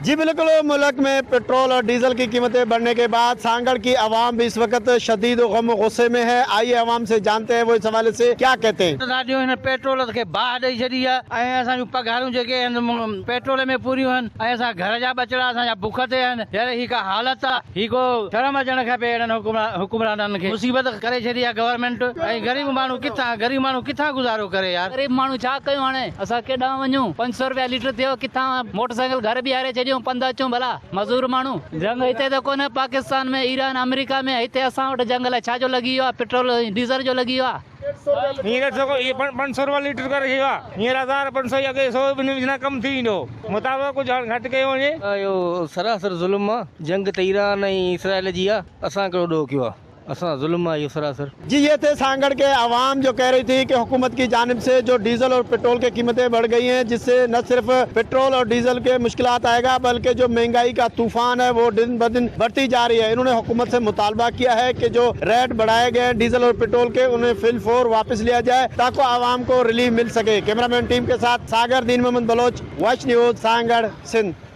जी बिल्कुल, मुल्क में पेट्रोल और डीजल की कीमतें बढ़ने के बाद सांगड़ की आवाम भी इस वक्त शदीद गम गुस्से में है। आइए आवाम से जानते हैं वो इस हवाले से क्या कहते हैं। ٿا ڏيون هن پيٽرول کي باهه ڏئي ڇڏي آهي ۽ اسان جون پگهارون جيڪي آهن پيٽرول ۾ پوريون آهن ۽ اسان گهر جا ٻچڙا اسان جا بک تي آهن. يار هي ڪا حالت آهي؟ هي ڪو شرم اچڻ کپي اهڙن حڪمرانن کي. مصيبت ڪري ڇڏي آهي گورنمينٽ ۽ غريب ماڻهو ڪٿان غريب ماڻهو ڪٿان گذارو ڪري يار. غريب ماڻهو ڇا ڪيون هاڻي اسان ڪيڏانهن وڃون 500 روپيا ليٽر ٿيو ڪٿان موٽر سائيڪل گهر بيهاري ڇڏيون پنڌ اچون ڀلا مزور ماڻهو. جنگ هتي ته ڪونهي پاڪستان ۾ ايران آمريڪا ۾ هتي اسان وٽ جنگ الائي ڇا جو لڳي ويو آهي پيٽرول ۽ ڊيزل جو لڳي ويو آهي. هينئر سو اهي 500 روپيا ليٽر ڪري ڇڏيو آهي هينئر 1500 اڳي سو ٻن وجهنا ڪم ٿي ويندو هو مطابق ڪجهه هاڻ گهٽ ڪيو وڃي. اهو سراسر ظلم آ جنگ ته ايران ۽ اسرائيل جي آ اسان ڪهڙو ڏوهه ڪيو آ اسان ظلم آ اهو سراسر. جي ये थे सांगड़ के आवाम जो कह रही थी कि हुकूमत की जानिब से जो डीजल और पेट्रोल की कीमतें बढ़ गई हैं, जिससे न सिर्फ पेट्रोल और डीजल के मुश्किलात आएगा बल्कि जो महंगाई का तूफान है वो दिन ब दिन बढ़ती जा रही है। इन्होंने हुकूमत से मुतालबा किया है कि जो रेट बढ़ाए गए हैं डीजल और पेट्रोल के उन्हें फिल फोर वापस लिया जाए ताकि आवाम को रिलीफ मिल सके। कैमरामैन टीम के साथ सागर दीन मोहम्मद बलोच, वॉच न्यूज, सांगड़, सिंध।